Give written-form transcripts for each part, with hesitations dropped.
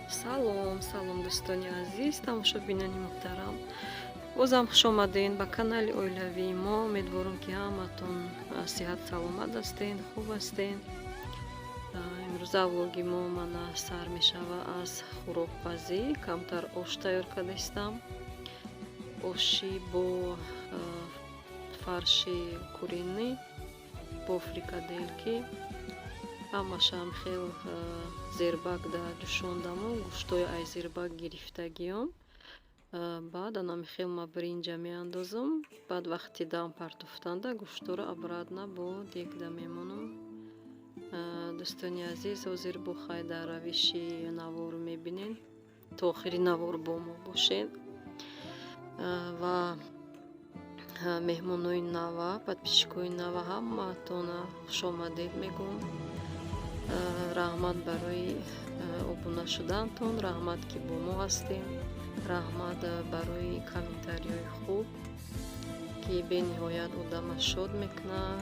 Салом, салом, дӯстони азиз, тамошобинони муҳтарам, бозам хушомадед ба канали оилавии мо. Умедворам, ки ҳаматон сиҳат саломат ҳастен, хуб ҳастен. Имрӯза влоги мо мана сар мешава аз хӯрокпазӣ. Камтар ош тайёр кардастам, оши бо фарши куриный, бо фрикадельки. Ҳамашам хел зербак да ҷӯшондаму гӯштҳои ай зербак гирифтагиём. Баъд анами хел ма биринҷа меандозам. Баъд вақти дам партофтанда гӯштҳоро обратно бо дегда мемонам. Дӯстони азиз, ҳозир бо хай дар равиши навор мебинед. То охири навор бо мо бошед. Ва меҳмонои нава, подписчикои нава, ҳамаатона хушомадед мегӯм. Раҳмат барои обуна шудантон, раҳмат, ки бо мо ҳастем, раҳмат барои комментариҳои хуб, ки бениҳоят одама шод мекунад.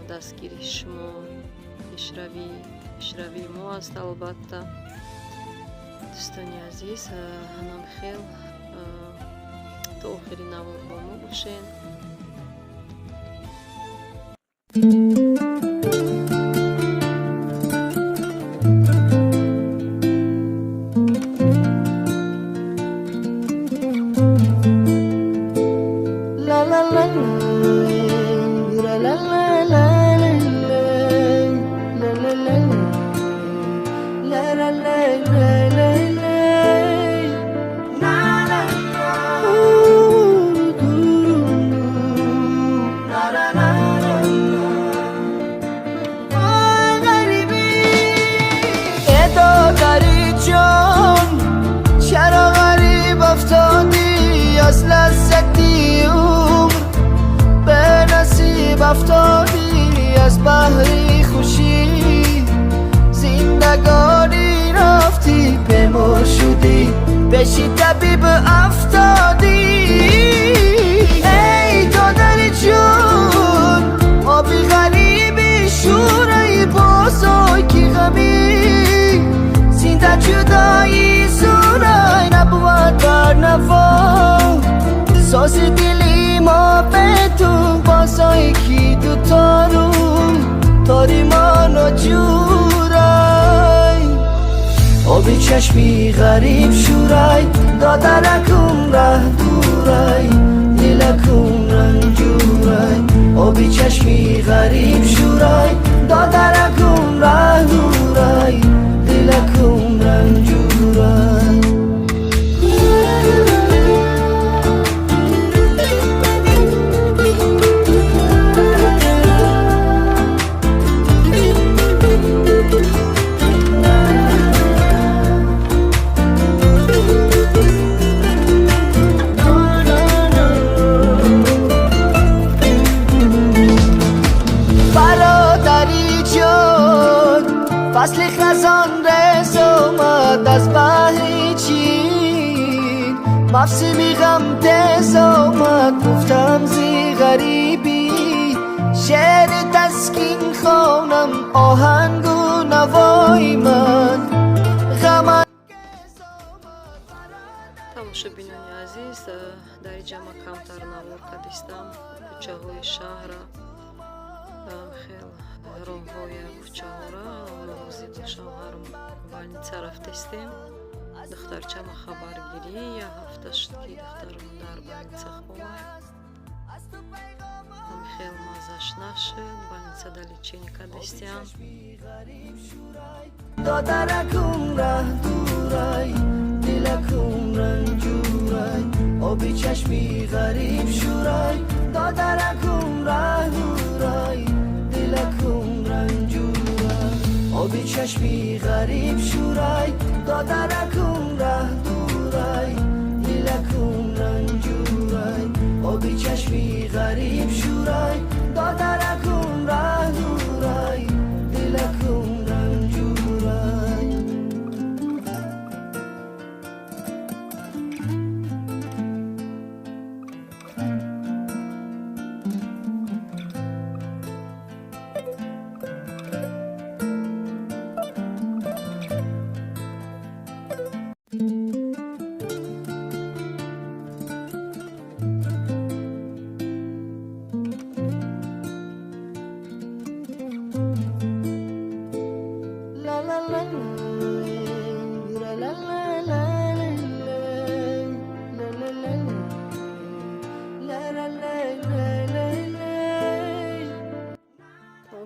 Дастгирии шумо пешравии мо аст, албатта. Дӯстони азиз, ҳанам хел то охири навор бо мо бошед. افتادی از بحری خوشی زندگانی رفتی پیمور شدی پیشی طبیب افتادی. ای دادر جون آبی غریبی شورای بازای کی غمی زنده جدایی سورای نبود بر نوا ساز دلی ما به تو بازای کی دو تارو تاری ما نجورای آبی چشمی غریب شورای دادرکم ره دورای دلکم رنجورای آبی چشمی غریب شورای دادرکم ره دورای دلکم رنجورای. فصل خزان رس آمد از بحر چین موسمی غم تیز آمد گفتم زی غریبی شعر تسکین خوانم آهنگ و نوای من غم. Тамошобинони азиз, дар инҷа ма камтар навор кардистам кӯчаҳои шаҳра, хел роҳҳоя, кӯчаҳора. Мо ҳозир бо шавҳарам больница рафтестем. Духтарчама хабаргирӣ, як ҳафта шуд, ки духтарам дар больница хобад. Хел маззаш нашуд, больница да лечение кардестиам. Додаракум раҳ дурай дилакум ранҷурай оби чашми ғариб шурай додаракум раҳ дурай дилакум ранҷурай оби чашми ғариб шурай додаракум раҳ дурай дилакум ранҷурай оби чашми ғариб шурай додаракум раҳ дурай дилакум ранҷурай.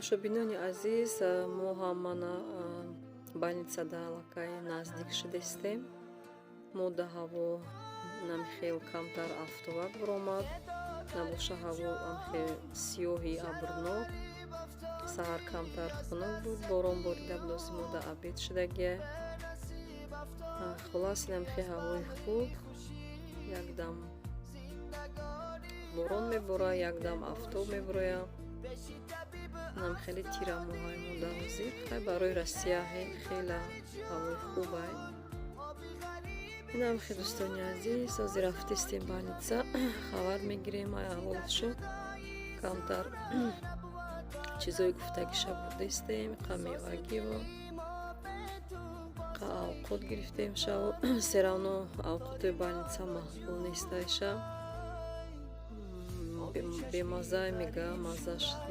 Тамошобинони азиз, мо ҳам мана больницада аллакай наздик шудестем. Мо да ҳаво намхел камтар афтовак баромад, набоша ҳаво амхел сиёҳи абрнок. Саҳар камтар хунук буд, борон борида буд, ози мо да обед шудагия. Хулас, инамхел ҳавои хуб, якдам борон мебора, якдам афтоб мебуроя. Нам хеле тирамоҳай монда ҳозир. Хай, барои Россия хеле ҳавои хубай. Инам хел, дӯстони азиз, ҳозир рафтистем больница, хабар мегирем ай аҳволашо. Камтар чизои гуфтагиша бурдистем, қа мевагиву қа авқот гирифтем шаву. Всё равно авқотои больница маъқул нестайша, бемаззай мега,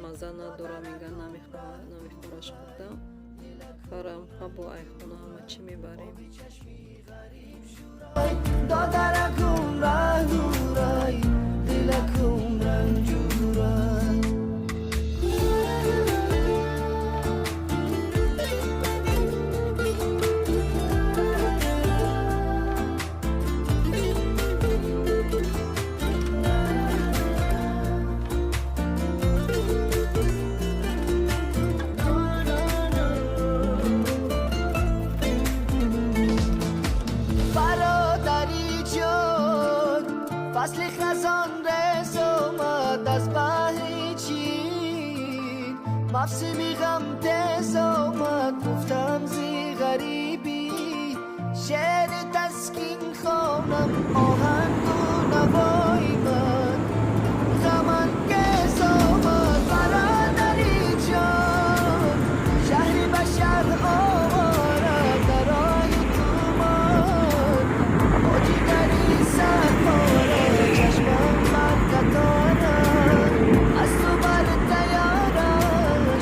мазза надора мега, намехӯраш хӯрда. Фарамқа бо айхона ҳама чӣ мебарем. Додаракум раҳ дурай, дилакум ранҷурай. Бародари ҷон, фасли хазон рез омад, аз баҳри чин мавсими ғам тез омад. Гуфтам зи ғарибӣ шеъри таскин хонам, оҳангу навои ман ғамангез омад. Бародари ҷон, шаҳри ба шаҳр овора, дар роҳи тумон бо ҷигари садпора. Чашмам бар қатора, аз ту бар тайёра,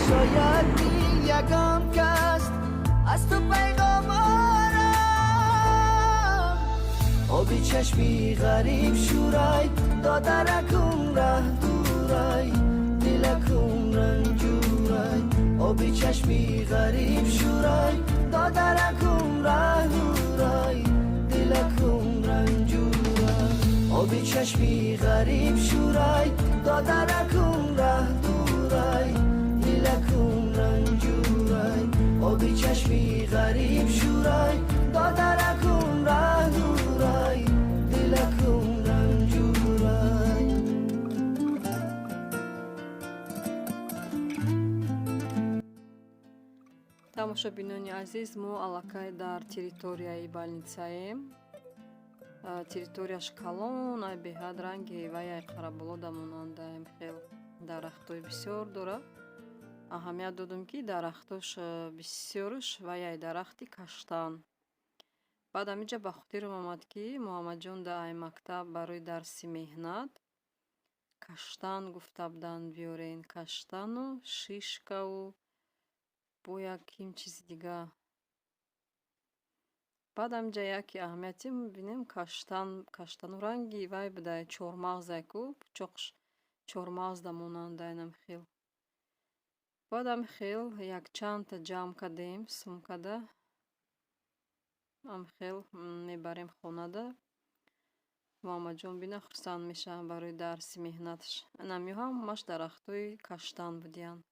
шояд ки ягон кас аз ту пайғом орам. Оби чашми ғариб шӯрай, додаракум раҳ дурай, дилакум ранҷурай. Оби чашми ғариб шӯрай, додаракум раҳ дурай, дилакум ранҷурай. Оби чашми ғариб шӯрай, додаракум раҳ дурай, дилакум ранҷурай. Оби чашми ғариб шӯрай, додаракум раҳ дурай, дилакум ранҷурай. Тамошобинони азиз, мо аллакай дар территорияи больницаем. Территорияш калон, ай беҳад, ранги ваяй Қараболода монандаем, хел дарахтои бисёр дорад. Аҳамият додум, ки дарахтош бисёрш ваяй дарахти каштан. Баъд ҳаминҷа ба хотирам омад, ки Муҳаммадҷон да ай мактаб барои дарси меҳнат каштан гуфта буданд биёрен, каштану шишкаву бо яким чизи дига. Баъд ҳаминҷа яке аҳамияти мебинем, каштан, каштану ранги вай будай, чормағзай ку, пучоқш чормағзда монандай нам хел. Баъд ҳами хел якчандта ҷамъ кардем сумкада, ҳами хел мебарем хонада. Муҳаммадҷон бина хурсанд мешавад барои дарси меҳнаташ. Инамиҳо ҳамаш дарахтҳои каштан будиянд.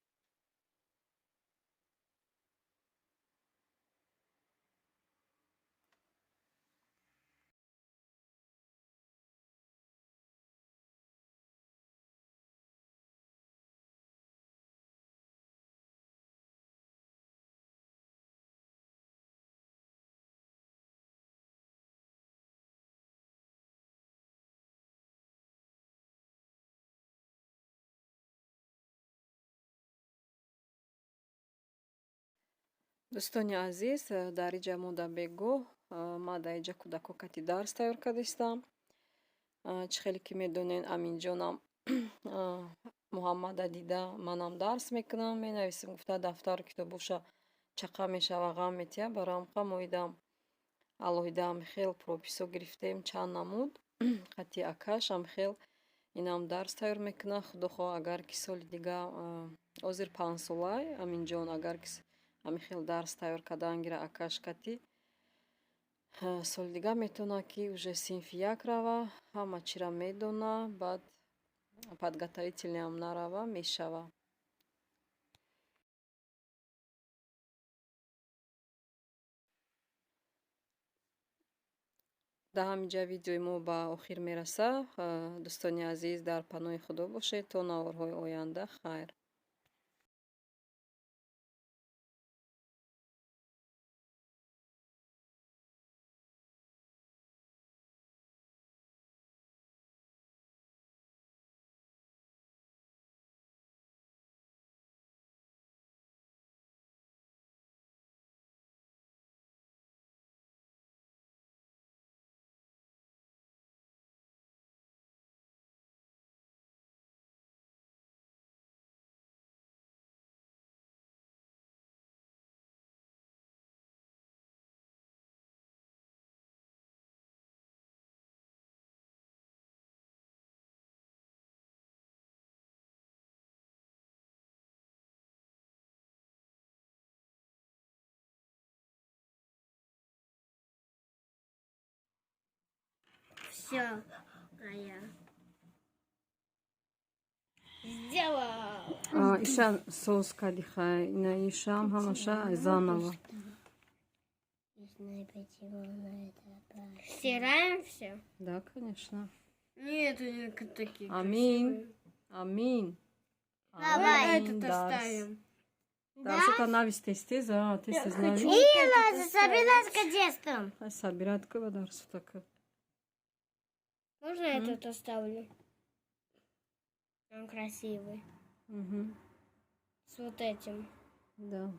Дӯстони азиз, дар иҷа мо дар бегоҳ, ман дар иҷа кӯдако кати дарс тайёр кардистам. Чӣ хеле ки медонед, Аминҷонам Муҳаммада дида, манам дарс мекунам, менависем гуфта, дафтару китобоша чақа мешава, ғам метиҳад. Барои ҳамқа мо идам алоҳида хел прописо гирифтем, чанд намуд қати акаш ҳам хел инам дарс тайёр мекунад. Худо хоҳ, агар ки соли дига Ҳозир 5-солай Аминҷон, агар ки ҳамин хел дарс тайёр кардан гира акаш кати, соли дига метавона, ки уже синфи як рава, ҳама чиро медона, баъд подготовительный ам нарава, мешава. Дар ҳамин ҷа видеои мо ба охир мераса. Дӯстони азиз, дар паноҳи Худо бошед то наворҳои оянда. Хайр. Все, а я сделала. Иша соз кади, хай, ина ишам ҳамаша заново. Не знаю, почему она это. Стираем все? Да, конечно. Нет, они такие. Амин. Амин. Давай этот оставим. Дарсота навис, тез тез, тез тез навис. Ила, собирать тестом. Хай, собирать ка дарсота ка. Можно я этот оставлю? Он красивый. Угу. С вот этим. Да.